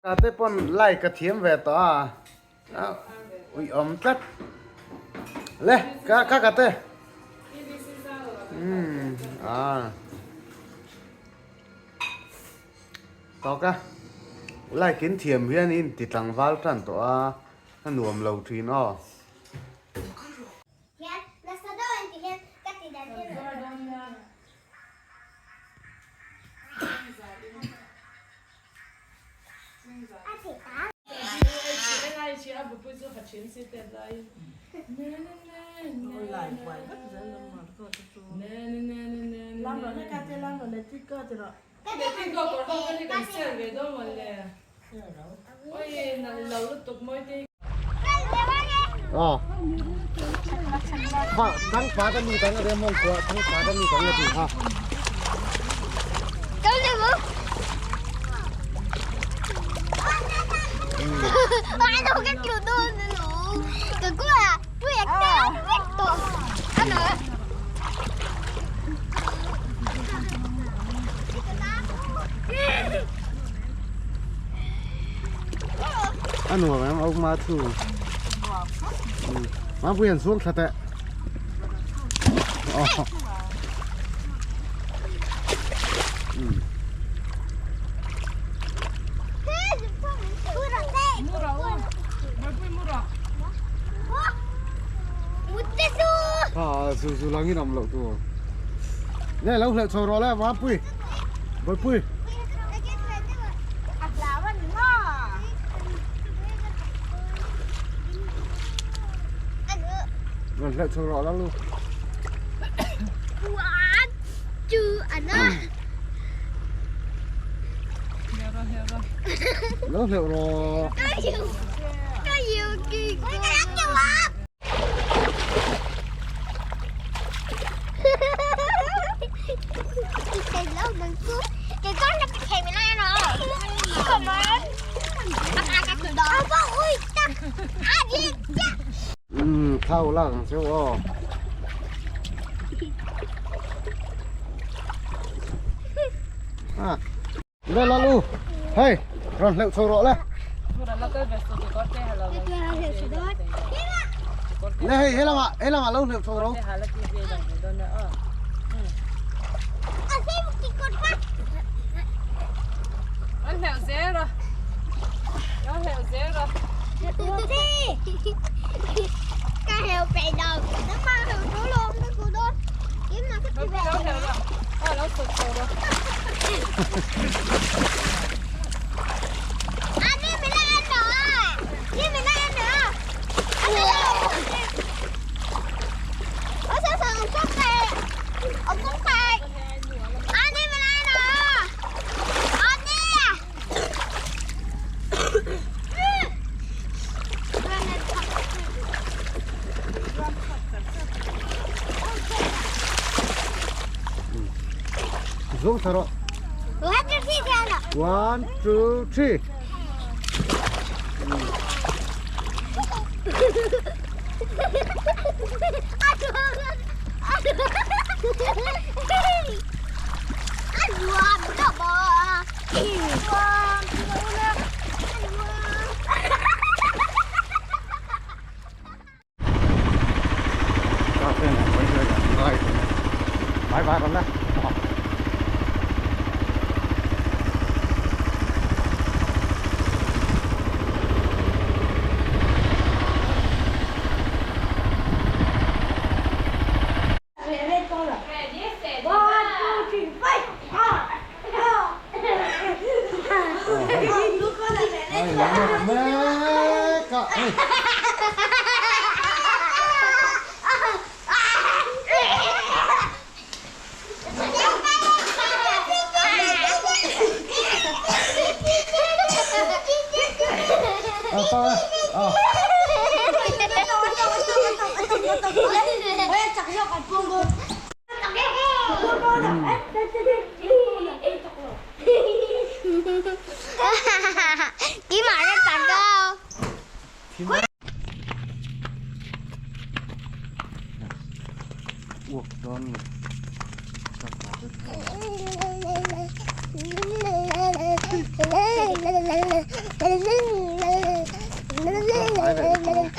Ka te pawn like ka thiam ve tawh a, uih awm tlat. Le, ka ka ka te. Umm a. Tawk a, like in thiam hian in ti tlangval tan tawh a, a nuam lo thin aw. A nuam em ông ma thu ma pui an suak thla teh À, dù dù là nghi nằm lậu tu. Nè lâu lại cho rồi lại má pui. Bơi pui. Rồi lại cho rõ lắm luôn. Nó liệu rồi. Umm thau la ang cheu aw. À. Le la lu. Hey, ron hleuh chho rawh le. Le hei he lamah he lamah lo hleuh chho rawh. Zung thar rawh. One, two, three. Bye bye con đó. Hnai leh lutuk ang.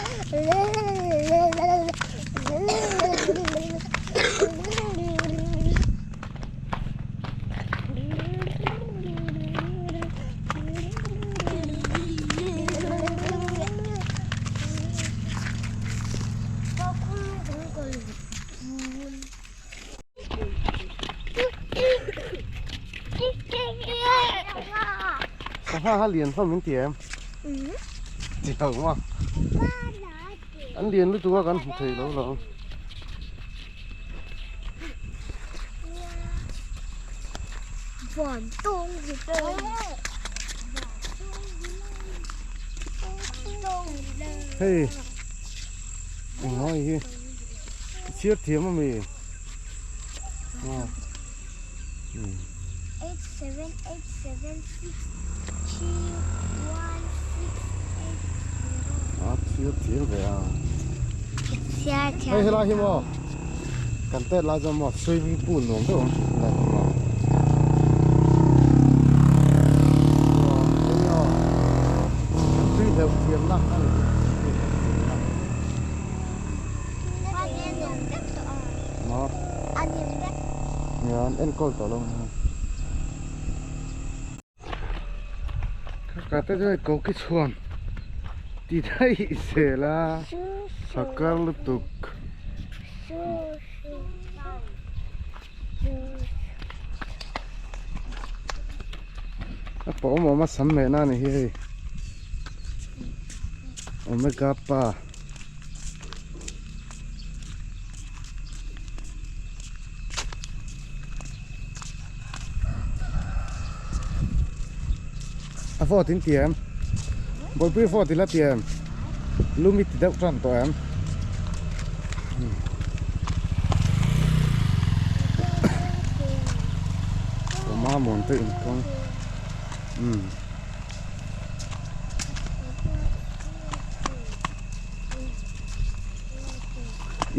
Sangha kha lian hlawm in ti em? Ti lo maw? An lian lutuk a kan hmu thei lo lo. Hei engmaw hi chhiar thiam a mi? A chhiar thiam ve a. Hei helai hi maw kan tet lai chuan maw swimming pool nuam deuh awm thin helai hi maw. Hei aw kan tui hleuh thiamna a ni tui hleuh thiamna. Maw nia an enkawl tawh lo ang hei. Ka te chu hei koki chhuan ti daih zel a sakar lutuk. A pawh awm awm a sam mehna a ni hi hei omega pa. A vote in ti em? Bawihpui vote ila ti em? Lum i ti deuh tan tawh em? Awma mawn te inkawng. Umm.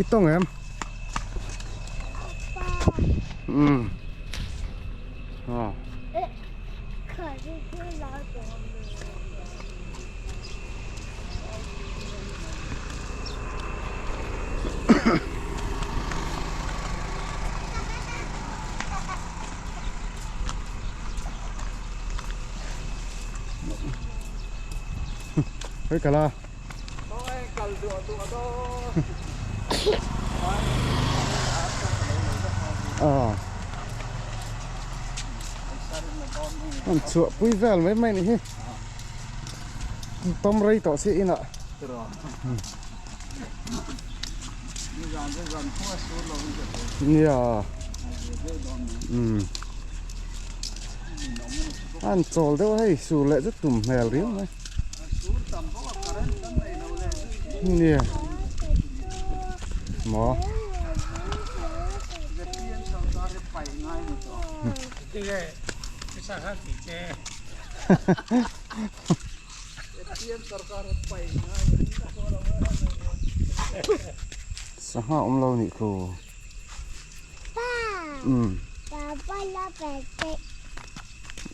I tawng em? Umm. Aw. Hei kala. Aw. An chhuah pui vel mai mai ni hi. Tawm rei tawh si inah. Nia. Umm. An chawl deuh hei sur leh chu tum hmel riau mai. Nia. Maw. Sangha awm lo nih khu. Umm.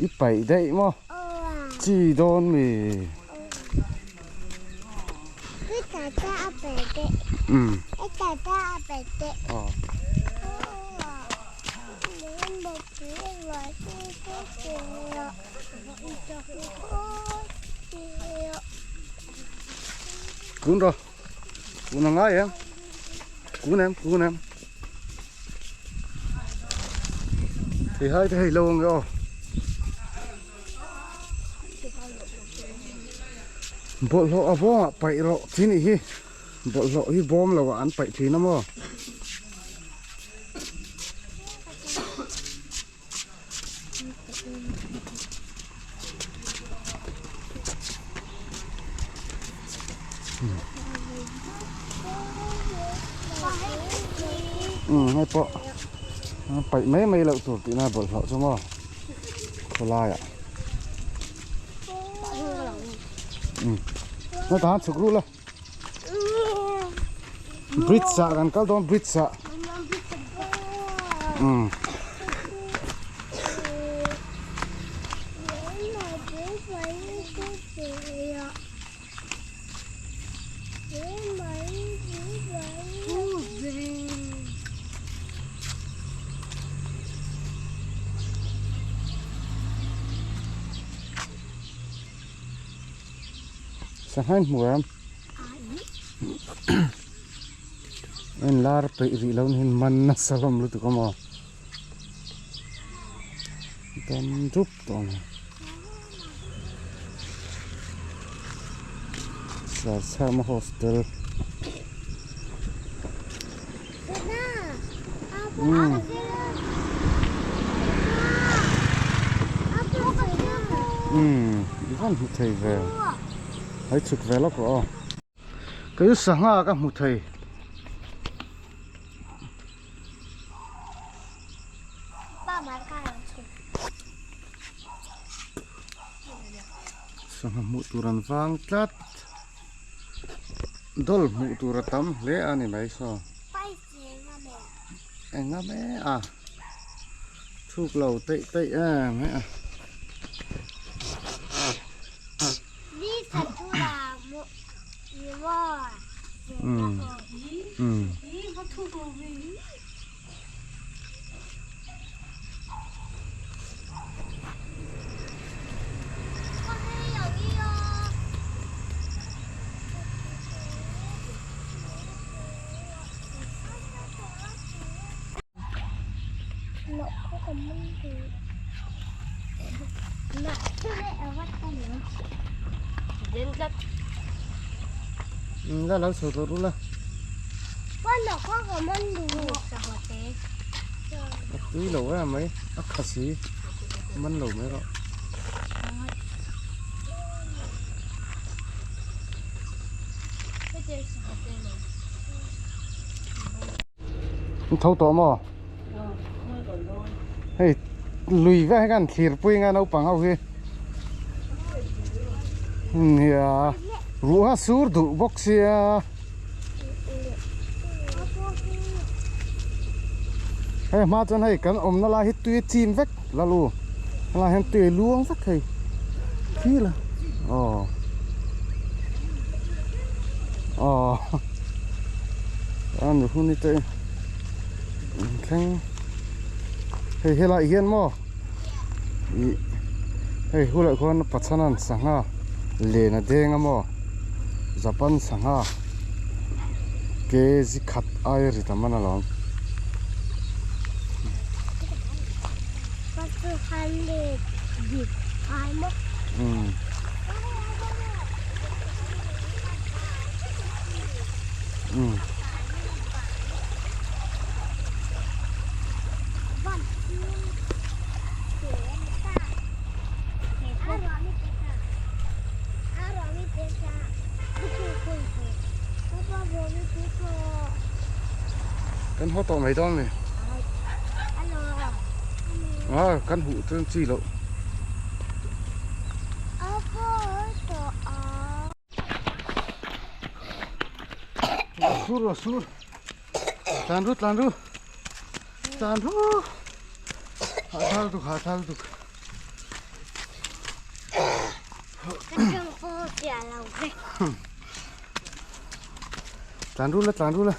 I paih daih maw? Chi dawn mi. Umm. Aw. Cún rồi. Cún là ngay em. Cún em, cún em. Thì hơi thì luôn rồi. Bawlhhlawh a bawngah paih rawh tih nih hi. Bawlhhlawh hi bawm lo ah an paih thin a maw. Umm hei pawh paih mai mai loh tur tihna bawlhhlawh chu maw khawlaiah umm heta han chhuk ruh la. Bridge ah kan kal dawn bridge ah umm. Sangha in hmu em? En lar peih rih lo niin man nasa hlawm lutuk a maw? Dam dup tawh ang. Sarchhama hostel. Umm. Umm i van hmu thei ve hei chhuk ve lawk rawh aw. Kei sangha ka hmu thei. Sangha hmuh tur an vang tlat. Dawl hmuh tur a tam hle a ni mai saw. Enga me a thuk lo teih teih em mai a. Umm umm. La lo chho tawh ru la. A tui lo em mai a kha si man lo mai rawh. An tho tawh maw? Hei lui vek hi khan thlir pui anga naupang ho hi nia ruh a sur duh bawk sia. Hei hma chuan hei kan awmna lai hi tui a chim vek lalu helai hian tui a luang vek hei khi la aw aw an hun hi te thleng hei helai hian maw ih hei hulai khuan Pathianan sangha len a deng a maw Japan sangha kg khat aia ri tam a na lo. Kan haw tawh mai dawn a ni. A kan huh chuan chi loh. Sur a sur. Tlan ru tlan ru. Tlan ru. Hah thal tuk hah thal tuk. Tlan ru la tlan ru la.